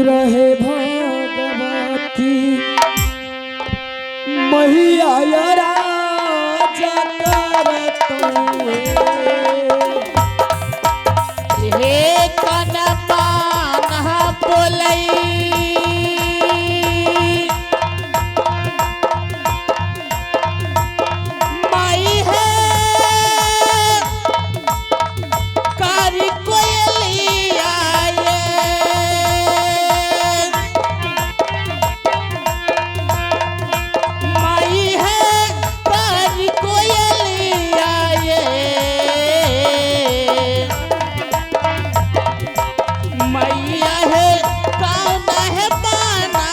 रहे भगवती मैया राजा करत हे कनपान बोलई माई है कारी कोयलिया ये। माई है कारी कोयलिया ये। मैया है कौन है पाना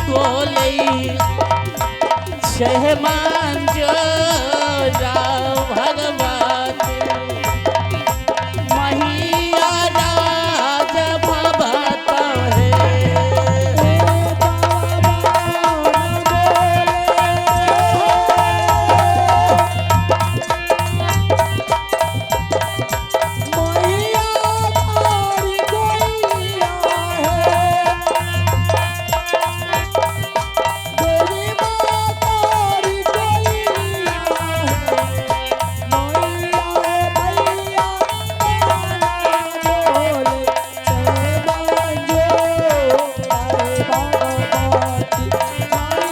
बोलई शहमान जो राव भगवती मैया राज भवत है। मैया तारी कोयलिया है देवी माँ तारी कोयलिया है मैया मैया तारा बोले जय मांजो तारे भगवती मैया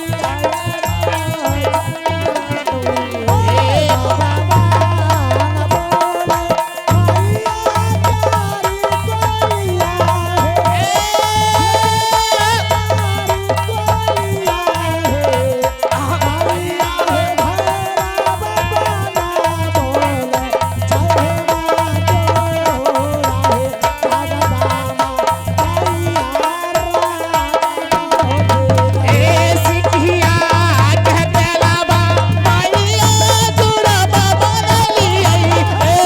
ए सिखिया कहते लाबा मैया जुड़बा बनलियै ए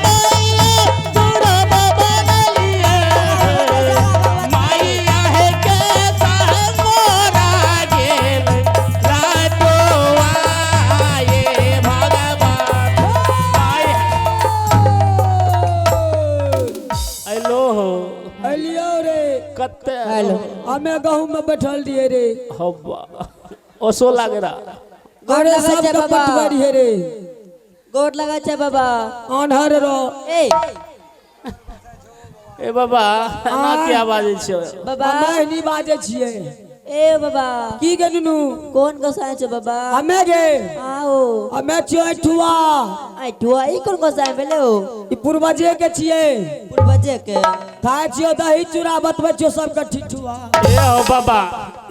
मैया जुड़बा बनलियै मैया है के मोरा गेल रातो आए भगवान आए हेलो हो एलियो रे कते हेलो हमे गहूम में बैठल रहिए रे हब्बा ओसो लाग रहा अरे लगै सब छै के बाबा। पटबै रहिए रे गोर लगै छै बाबा आन्हर रो ए ए बाबा एना किया बाजै छियै बाबा हमे नहीं बाजै छियै ए बाबा की गे नुनू कोन गोसाई छै बाबा हमे गे आओ हमे छियै ठुआ आई ठुआ ई कोन गोसाई भेलै हो ई पूर्वजे के छियै पूर्वजे के खाय छियो दही चूड़ा बतबै छियो सबके ठिठुआ ए हो बाबा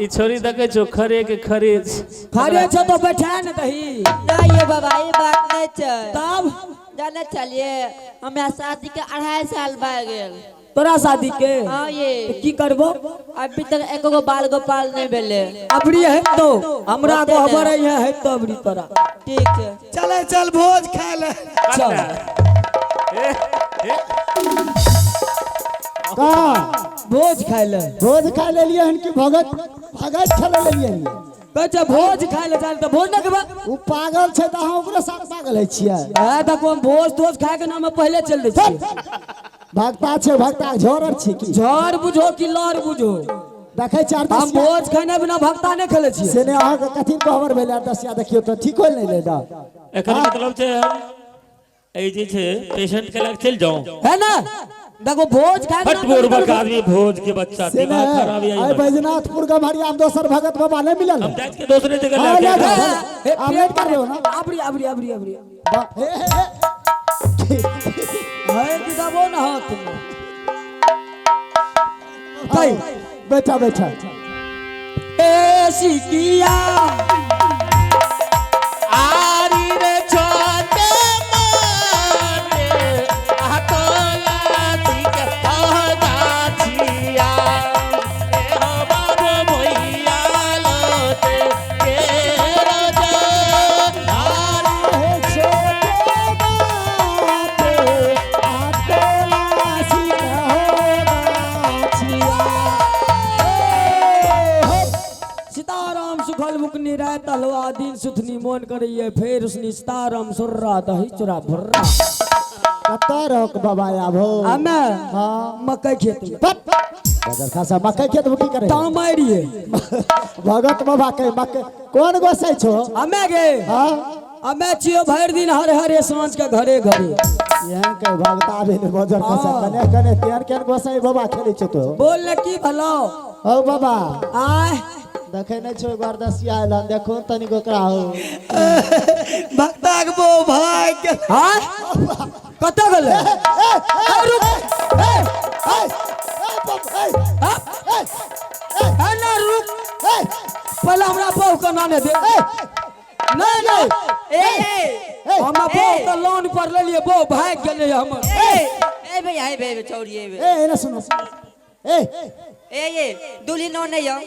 ई छोरी देखै छौ खरे के खरे छै। खरे छौ तो बैठा ने दही नहीं ये बाबा ई बात नहीं छै तब जाने चलिए हमरा शादी के 2.5 साल भए गेल। तोरा शादी के? हाँ ये। तो की करबो? अभी तक एको गो बाल गोपाल नहीं भेले। अबरी है तो हमरा को खबर है है तो अबरी तोरा। ठीक छै। चले चल भोज खाय ले। चल। का? भोज खाय ले। भोज खाय लेलियै हन कि भगत भगत खेले लेलियै हन? कहै छै भोज खाय ले चल तऽ भोज नहि खेबै। ओ पागल छै तऽ अहाँ ओकरो साथ पागल होइ छियै? ए देखो, हम भोज तोज खाय के नाम पहिले चल दै छियै। भगता छै, भगता झोर छै की? झर बुझो कि लड़ बुझो। देखै छै। हम भोज खाने बिना भक्ता नहि खेले छियै। से नहि, अहाँके कथी खबर भेलै? दसिया देखियौ तऽ ठीक होल नहि ले। एकर मतलब छै हम एहि जे छै पेशेंट के लग चलि जाऊं। है ना, देखो भोज खाय के हट नाम बुड़बक आदमी, भोज के बच्चा। से दिमाग खराब नहि यही। आइ बैजनाथपुर गम्हरिया में दोसर भगत बाबा नहि मिलल? हम जाइ के दोसरे जगह हाँ, लए लए के जाओ। आब लेट कर रहे हो ना? अबरी अबरी अबरी अबरी। हे हे हे। है कि दबो ना हाथ में कई। बैठा बैठा। ए सिकिया आरी रे छोटे मोटे हाथोला ठीक गाछिया ए हो बाबू भैया लोटे के रोज आरी। हे छोटे बाटे, आतोला सीता हो गाछिया। ए हो। सीताराम सुखल मुकनी राय तलवा दिन सुथनी मोन करैये फेर सुनी सीताराम सुर्रा दही चूड़ा भुर्रा। कतऽ रहो बाबा आबो? हमे हाँ। मकई खेत में। पट बजर खासा मकई खेत में की करे? तामरिए। भगत बाबा के मकई कोन गोसाई छो? हमे गे। हाँ। हमे छियो भरि दिन हर हरे साँझ के घरे घरे। एहन के भगता आबे ने बजर खासा कने कने केहन केहन गोसाई बाबा खेलै छो तो। बोल ने की भलो? हौ बाबा। आय। देखे नहीं छो एगो अरदसिया आयल हन, देखो तनी ओकरा हो। भक्ता के बो भाई के। हाँ? कतऽ गेलै? ए, रुक। ए, ए, ए, बाप, ए, हाँ? ए, ए, ना रुक। ए, पहले हमरा बहू के नाने दे। नहीं नहीं। ए ए हमरा बहू के लोन पर लेलिए, बहू भागि गेलै हमर। ए ए भैया, ए भैया, छोड़िए ए, एने सुनो। ए, ए ए दुल्ही नो नहीं हो।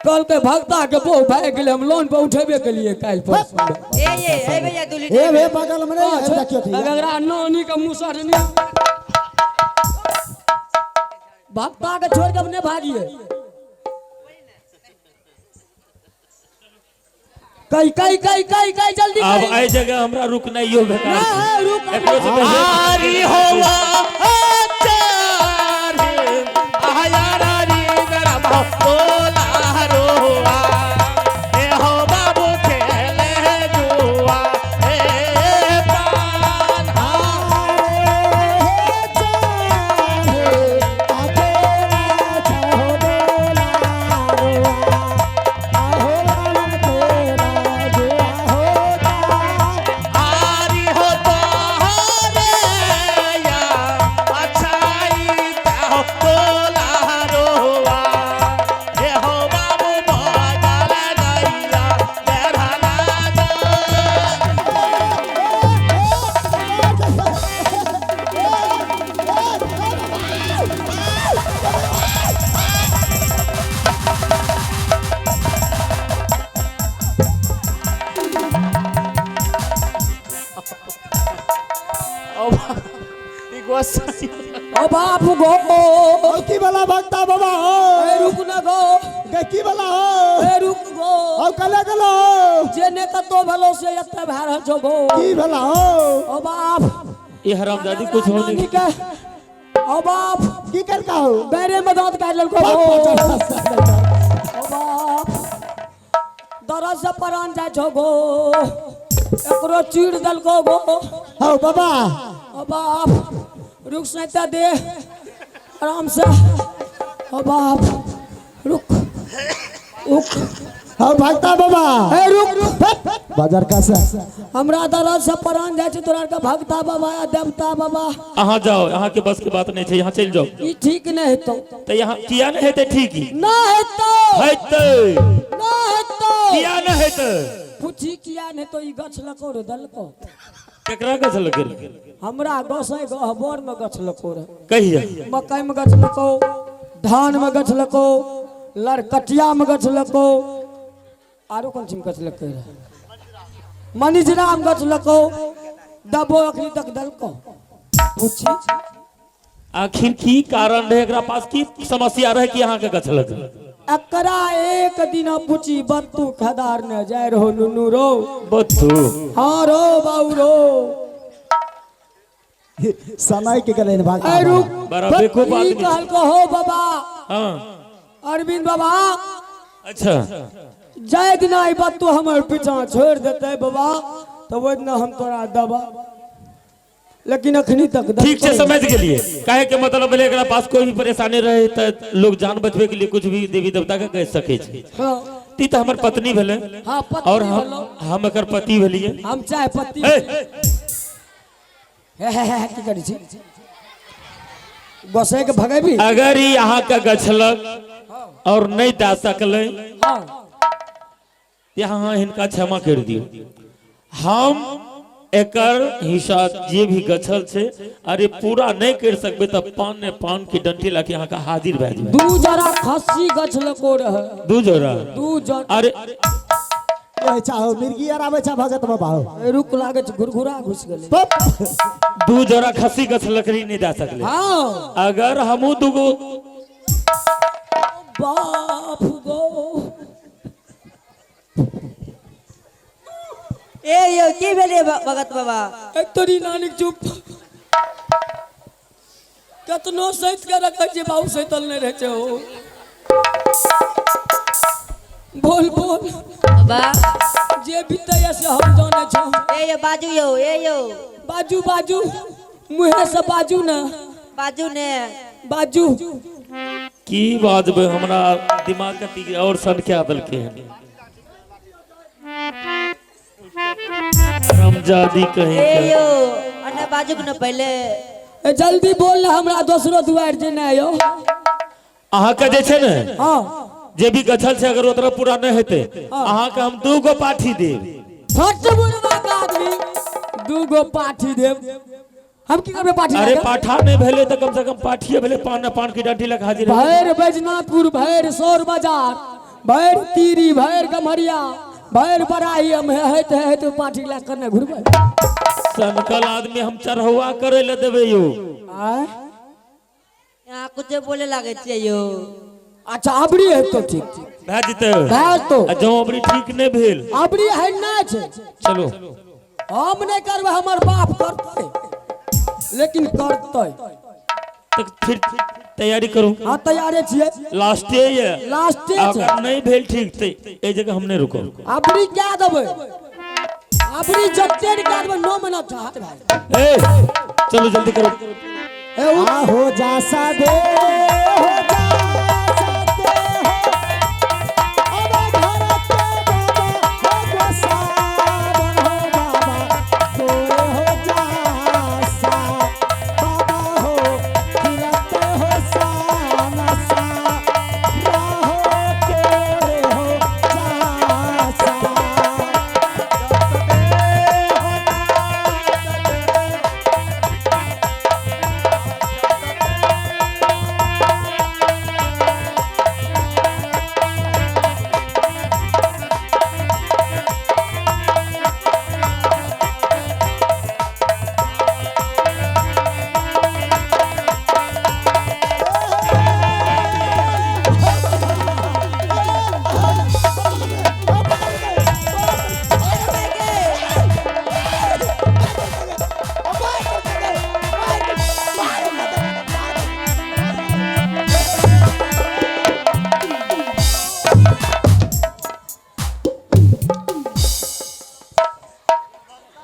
कहलकै भक्ता के बहू भागि गेलै, हम लोन पर उठेबे केलिए काल्हि परसू। ए ए ए भैया दुल्ही। ए भे बगल में नहीं है, देखियो थी। अगरा नानी के मुसर नहीं। भक्ता के छोड़ के नहीं भागिए। कई कई कई कई कई जल्दी अब कई। एहि जगह हमरा रुकनाइयो बेकार ना छै। है, रुक। एकरो से बेसी- आरी होवा आचार आया रारी गरमा बोला रोआ ए हो बाबू खेले जुआ ए पान। आरी हो तोहरे या अच्छाई हो बोला रोआ ए हो बाबू बगल गैया बेरहला जा। ई गोसाई ओ बाप गो। ओ की वाला भक्ता बाबा हो? ए रुक ना गो। गे की वाला हो? ए रुक गो। ओ कले गेलो? जे ने कतो भलो से एते भए रहल छौ गो। की भेला हो? ओ बाप। ई हरामजादी कुछ हो नानी नहीं। के ओ बाप की करका हो? बैरे में दांत काटि लेलको गो। ओ बाप दरद से परान जाइ छौ गो, एकरो चीर देलको गो। हौ बाबा। ओ बाप रुक सैता दे आराम से। ओ बाप रुक रुक। हौ भक्ता बाबा। ए रुक रुक। बाजार कासा हमरा दरद से परान जाइ छै तोरा के भक्ता बाबा या देवता बाबा। अहाँ जाओ, अहाँ के बस के बात नहीं छै, यहाँ चलि जाओ। ई ठीक नहि हेतौ। तऽ यहाँ किया नहीं हेतै ठीक? ही ना हेतौ। हेतै। ना हेतौ। किया नहीं हेतै? पूछी किया नहि हेतौ? ई गछ लको रे दलको। केकरा गछ लगेल? हमरा गसै गहबर में गछ लको रे। कहिया? मकई में गछ लको, धान में गछ लको, लड़कटिया में गछ लको, आरो कोन चीज में गछ लकै रहे? मनिजरा में गछ लको, दबो अखनी तक दलको। पूछी आखिर की कारण रहे, एकरा पास की समस्या रहे कि अहाँ के गछ लगल? एकरा एक दिन पूछी बत्तू खदार ने जाय रहो नुनू रो। बत्तू? हाँ रो बाऊ रो। समय के गेलै भक्ता। ए रुक। बड़ा बेवकूफ ई आदमी। कहलको हो बाबा। हाँ। अरविंद बाबा। अच्छा। जाय दिना ई बत्तू हमर पीछा छोड़ देते बाबा तो ओहि दिना हम तोरा दबा, लेकिन अखनी तक ठीक छै, समझ गेलिए। काहे के मतलब भेलै एकरा पास कोई भी परेशानी रहे तऽ लोग जान बचबे के लिए कुछ भी देवी देवता के कह सकै छै। हाँ। ती तऽ हमर पत्नी भेलै। हाँ, पत्नी और हम भेलौ। हम एकर पति भेलिए। हम चाय पत्ती। ए, हे हे हे की करै छी? गोसाई के भगेबी? अगर ई अहाँ के गछलक और नहीं दऽ सकलै हाँ। यहाँ हिनका क्षमा कर दियौ। हम एकर हिस्सा जे भी गछल छै अरे पूरा नहीं कर सकबे तऽ पान ने पान के डंटी लाके अहाँ के हाजिर भए जेबै। दू जरा खस्सी गछलको रहे। दू जोड़ा? दू जरा। अरे ओए चाहो मिर्गी आर आबै छै भगत बाबा हो। ए, रुक लागे छै घुरघुरा घुस गेलै। पप। दू जोड़ा खस्सी गछलक रही नहीं दऽ सकले। हाँ। अगर हमहूँ दूगो बाप गो। ए यो की भेलै भगत बाबा? ए तोरी नानी चुप। कतनो सैत के रखै छियै बाबू सैतल नहि रहै छै ओ। बोल बोल। बाबा जे बीतैया से हम जानै छौ। ए यो बाजू यौ, ए यौ। बाजू बाजू, मुँहे से बाजू ने। बाजू ने। बाजू। की बाजबै, हमरा दिमाग के और सन क्या देलकै हन। हरामजादी कहीं ए के। यौ अन्ना बाजू ने पहले। ए जल्दी बोल ना, हमरा दोसरो दुआर जे नहि यौ। अहाँके जे छै ने, हाँ, जे भी गछल छै अगर ओतरा पूरा नहीं हेतै, अहाँके हम 2 गो पाठी देब। फट बुढ़वा के आदमी 2 गो पाठी देब। हम की करबै पाठी? अरे लए के? पाठा नहीं भेले तो कम से कम पाठिए भेले, पान न पान की डंडी लग हाजिर हेतै। भैर बैजनाथपुर, भैर सौर बाजार, भैर तीरी, भैर गम्हरिया, भैर बराही हम हेत हेत पाठी लए कऽ नहि घुरबै। सनकल आदमी हम चढ़ौआ करे ले देबै यौ। आँय? यहाँ कुछ बोले लागे छियै यौ। अच्छा अबरी हेतौ ठीक। भए जेतै। भए जेतौ। आ जँ अबरी ठीक नहीं भेल? अबरी है नहि छै। चलो। हम नहीं करबै, हमर बाप करतै, लेकिन करतै। तो फिर तैयारी करू। हाँ तैयारे छियै। लास्टे ये। लास्टे छै। अगर नहीं भेल ठीक ते एहि जगह हम नहीं रुकब। अबरी क्या देबै? अबरी जते ने क्या देबै, 9 महीना चाहत भाई। ए चलो जल्दी करो। ए आ हो जा सादे, हो जा सादे हो। अब घर के बाबा, हो गोसावन हो बाबा, तोरे हो जा सा। बाबा हो, खिलते हो साना सा। राहो तोरे हो जा सा।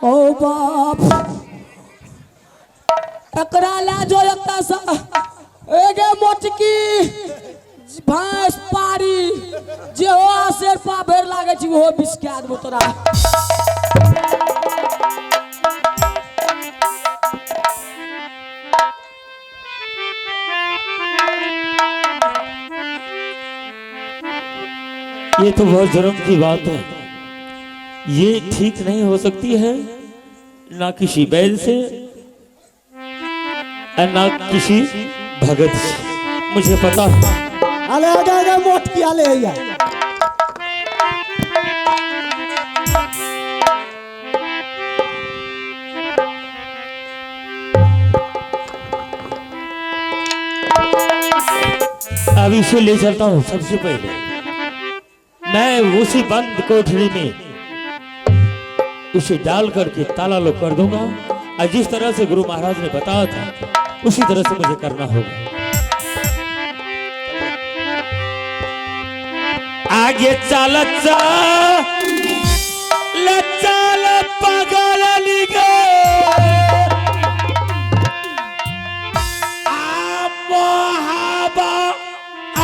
ओ बाप, एकरा लै जो एकटा सा एगे मोटकी भैंस पारी जे हो आसेर पा भरि लागै छै ओहो बिसका देबो तोरा। ये तो बहुत जुर्म की बात है, ये ठीक नहीं हो सकती है, ना किसी बैल से और ना किसी भगत से। मुझे पता है। अले आगे आगे मोट की आले हैया। अब इसे ले चलता हूँ। सबसे पहले मैं उसी बंद कोठरी में इसे डाल करके ताला लोक कर दूंगा और जिस तरह से गुरु महाराज ने बताया था उसी तरह से मुझे करना होगा। आगे चल चल चल पगल लिगे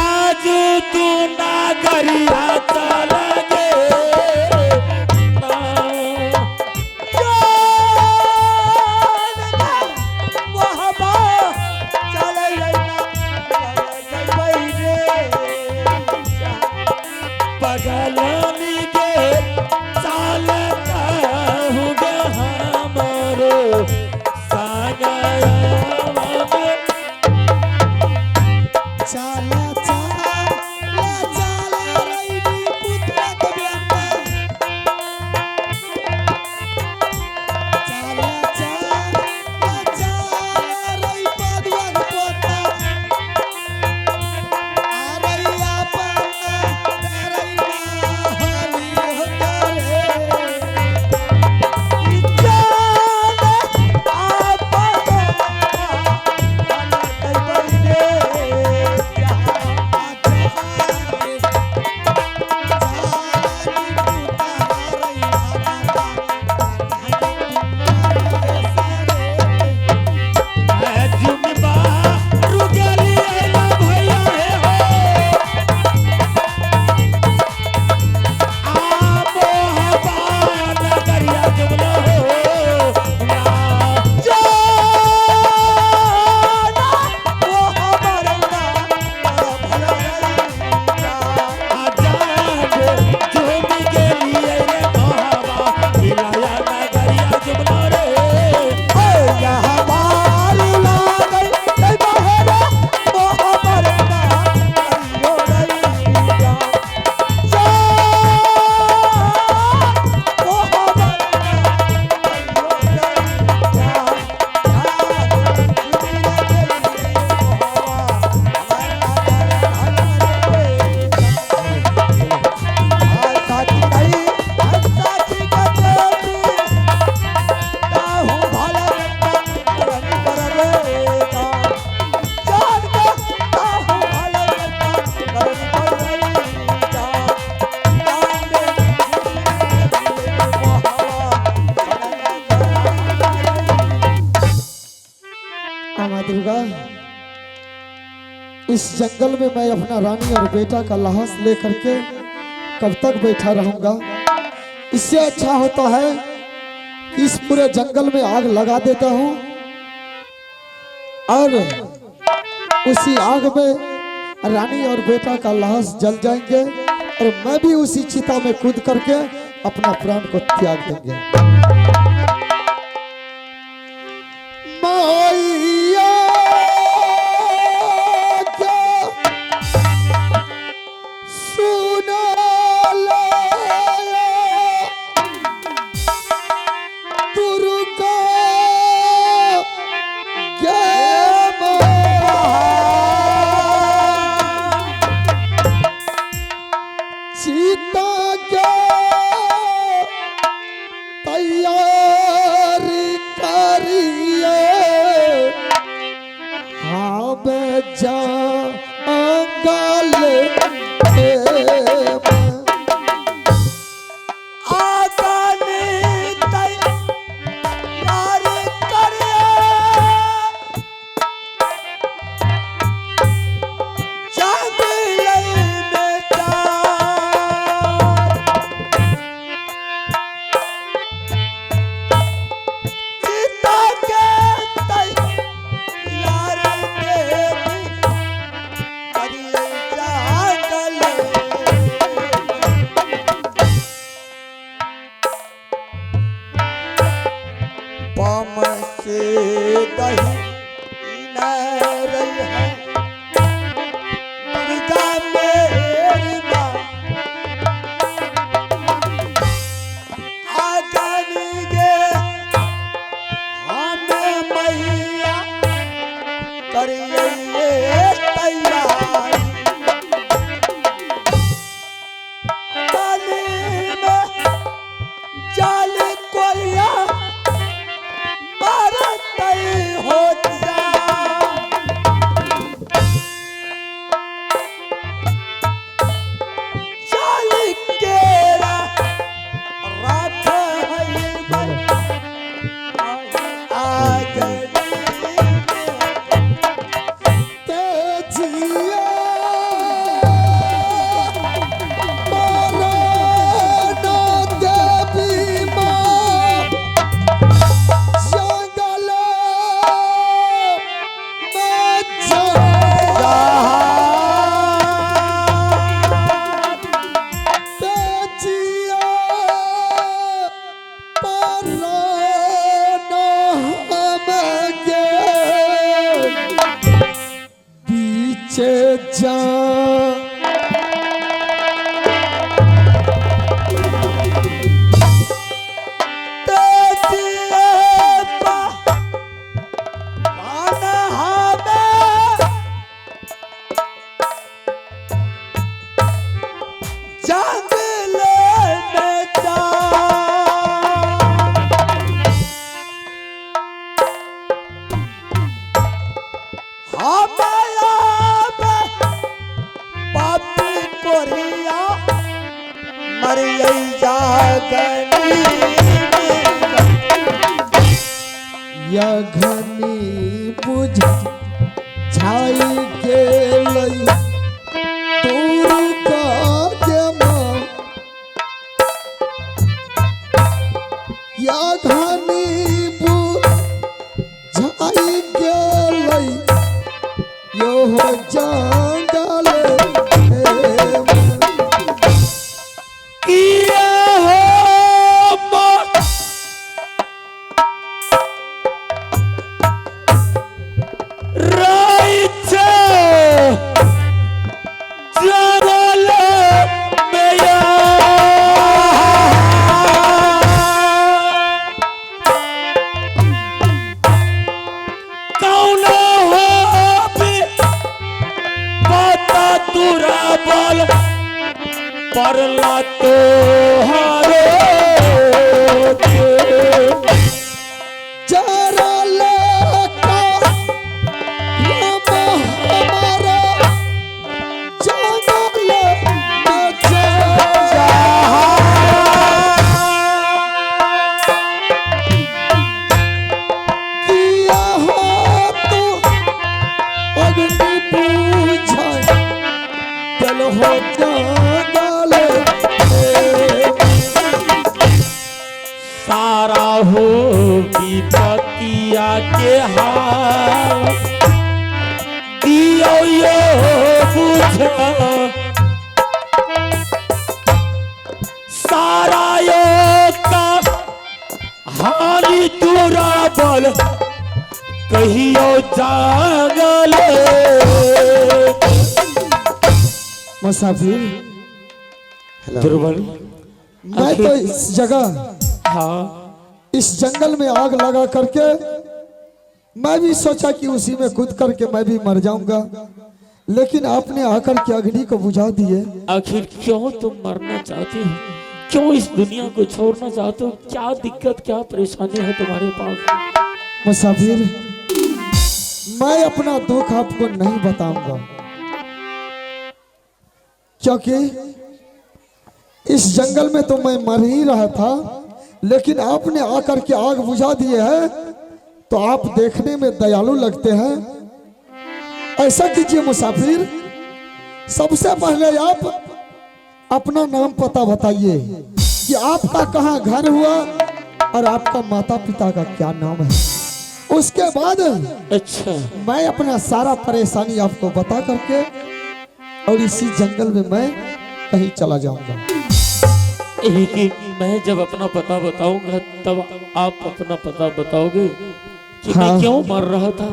आज तू ना गरिया चल गे। पगलानी के चालता हूँ हमारो सागरवा में। चला चला चला रैनी पुत्र के बेटा, चला चला चला रई पदुआ के पोता, अरैया पाना रई माहली। इस जंगल में मैं अपना रानी और बेटा का लाश लेकर के कब तक बैठा रहूंगा। इससे अच्छा होता है कि इस पूरे जंगल में आग लगा देता हूं और उसी आग में रानी और बेटा का लाश जल जाएंगे और मैं भी उसी चिता में कूद करके अपना प्राण को त्याग देंगे। माया क्या सुना लाया दुर्गा के सीता के तैयारी करिए हाँ जंगल यघनी बुझ छाई गेलई दुर्गा के माँ यघनी बुझ छाई गेलई यो जंगल परला तो हरे जरा लेका हमारा जंगल किया हो तो अग्नि पूज के हाल दियो यो बुझा सारा यो का हानि तुरा बल कहियो जागल। मुसाफिर, दुर्बल, मैं तो इस जगह, हाँ, इस जंगल में आग लगा करके मैं भी सोचा कि उसी में कूद करके मैं भी मर जाऊंगा, लेकिन आपने आकर के अग्नि को बुझा दिए। आखिर क्यों तुम मरना चाहते हो? क्यों इस दुनिया को छोड़ना चाहते हो? क्या दिक्कत, क्या परेशानी है तुम्हारे पास? मुसाफिर, मैं अपना दुख आपको नहीं बताऊंगा, क्योंकि इस जंगल में तो मैं मर ही रहा था, लेकिन आपने आकर के आग बुझा दिए है, तो आप देखने में दयालु लगते हैं। ऐसा कीजिए मुसाफिर, सबसे पहले आप अपना नाम पता बताइए कि आपका कहाँ घर हुआ और आपका माता पिता का क्या नाम है। उसके बाद अच्छा, मैं अपना सारा परेशानी आपको बता करके और इसी जंगल में मैं कहीं चला जाऊंगा। लेकिन मैं जब अपना पता बताऊंगा तब आप अपना पता बताओगे कि हाँ। मैं क्यों मर रहा था,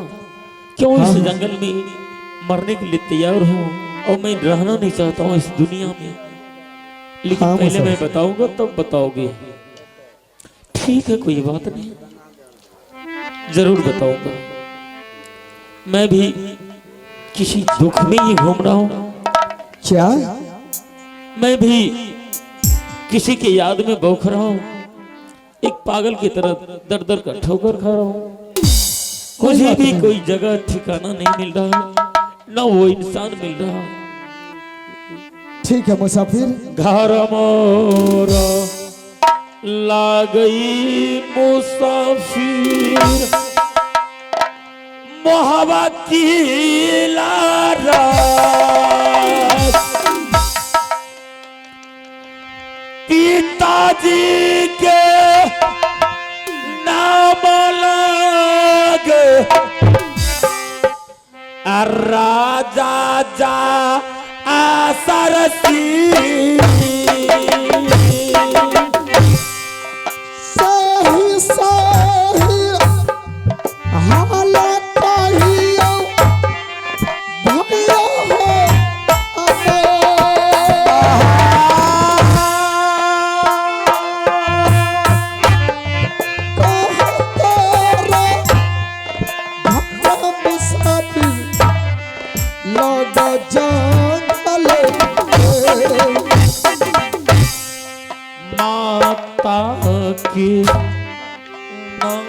क्यों हाँ। इस जंगल में मरने के लिए तैयार हूँ और मैं रहना नहीं चाहता हूँ इस दुनिया में। लेकिन हाँ, पहले मुसाफिर। मैं बताऊंगा तब बताओगे। ठीक है, कोई बात नहीं, जरूर बताऊंगा। मैं भी किसी दुख में ही घूम रहा हूँ। क्या? मैं भी किसी की याद में बौख रहा हूँ, एक पागल की तरह दर दर का ठोकर खा रहा हूँ। मुझे बात भी नहीं। कोई जगह ठिकाना नहीं मिल रहा, ना वो इंसान मिल रहा। ठीक है मुसाफिर। घर मोर लागई मुसाफिर मोहबा की लारा पिताजी के नाम लाग राजा जा आसरसी। सही सही हालत कहियो भैया हो अबे। कहतरा भक्त मुसाफिर लगा जंगल में। माता के नाम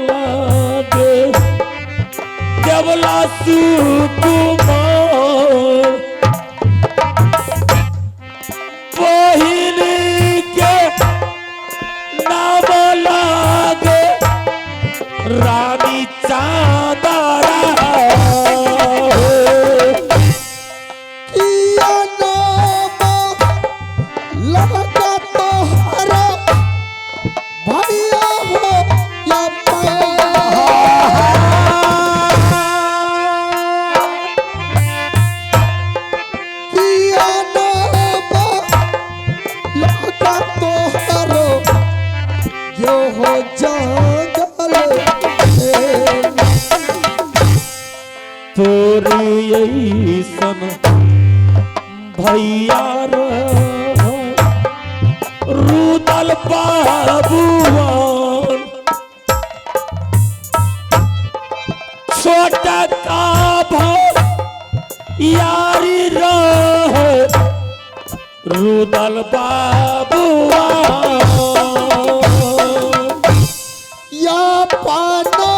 लागे देवला सुकुमार बहिन के नाम लागे रानी चांदरा। किया नाम लगा तोहरा भैया हो या मैं। किया नाम लगा तोहरो यो हो जंगल में। तोरी ऐसन भैया रुदल बाबुआन छोटा का यारी रह रुदल बाबुआन। या पाना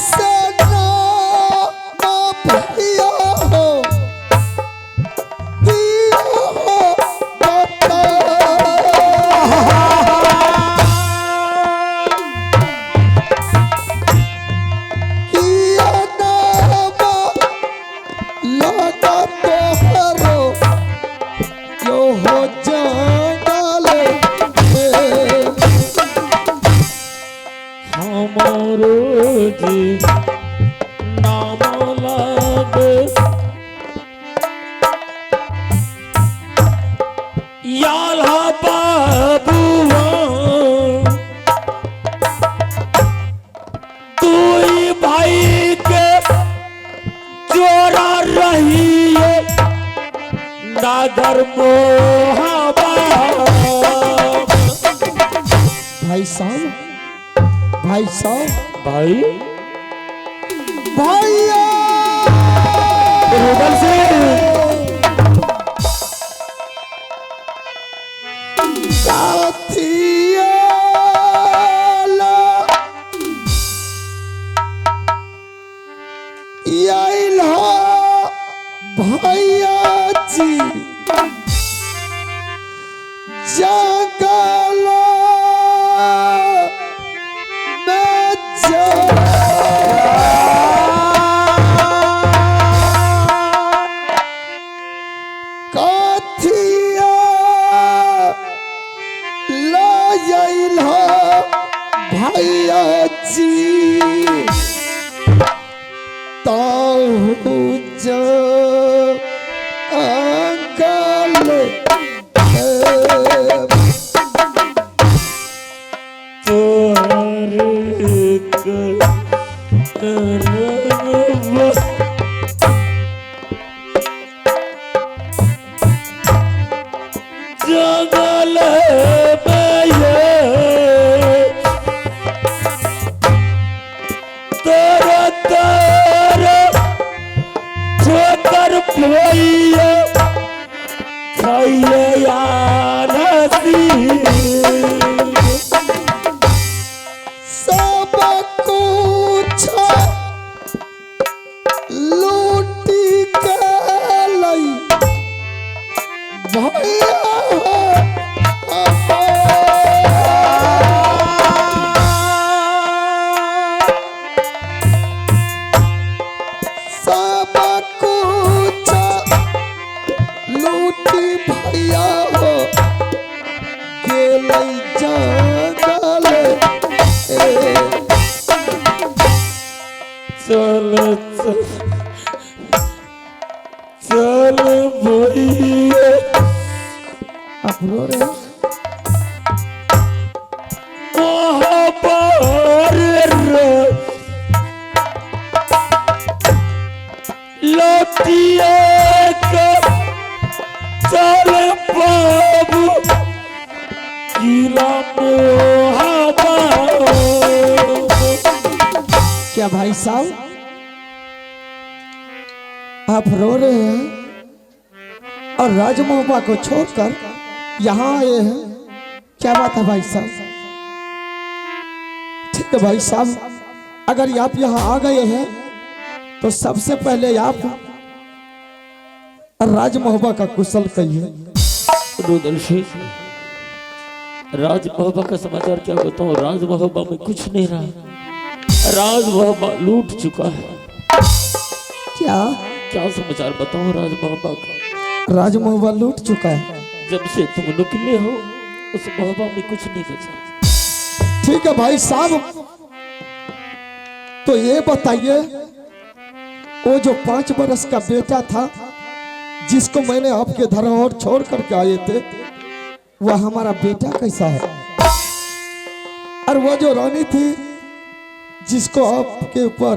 से नाम भैया हो दिया हो बता। किया नाम लगा तोहरो यो हो जंगल में। हमर जी नाम लागे याला बाबुआ दुई भाई के जोरा रही है नागर मोहबा। भाई साहब, भाई साहब, भाई भैया रुदल सिंह साथिया भैया जी जंगल में कथिया लायल भैया जी ताहू जंगल तोहर करब जंगल में ये तर तर ठोकर भैया खाइए यार सब कुछ लूटी के लई भैया सब कुछ लूटी भैया हो गेलै जंगल ए। चल चल चल भैया आप रो रहे हैं? मोहब्बर रे लौटिए के चल बाबू किला मोहब्बर। क्या भाई साहब आप रो रहे हैं और राजमोहबा को छोड़कर यहाँ आए हैं? क्या बात है भाई साहब? ठीक है भाई साहब, अगर आप यहाँ आ गए हैं तो सबसे पहले आप राजमोहबा का कुशल कहिए। रुदल सिंह, राज महोबा का समाचार क्या बताऊं? राज महोबा में कुछ नहीं रहा, राज महोबा लूट चुका है। क्या क्या समाचार बताऊं राज महोबा का? राजमोहबा लूट चुका है। जब से तुम निकले हो उस महोबा में कुछ नहीं बचा। ठीक है भाई साहब, तो ये बताइए वो जो 5 बरस का बेटा था जिसको मैंने आपके धरोहर छोड़ करके आए थे, वह हमारा बेटा कैसा है? और वह जो रानी थी जिसको आपके ऊपर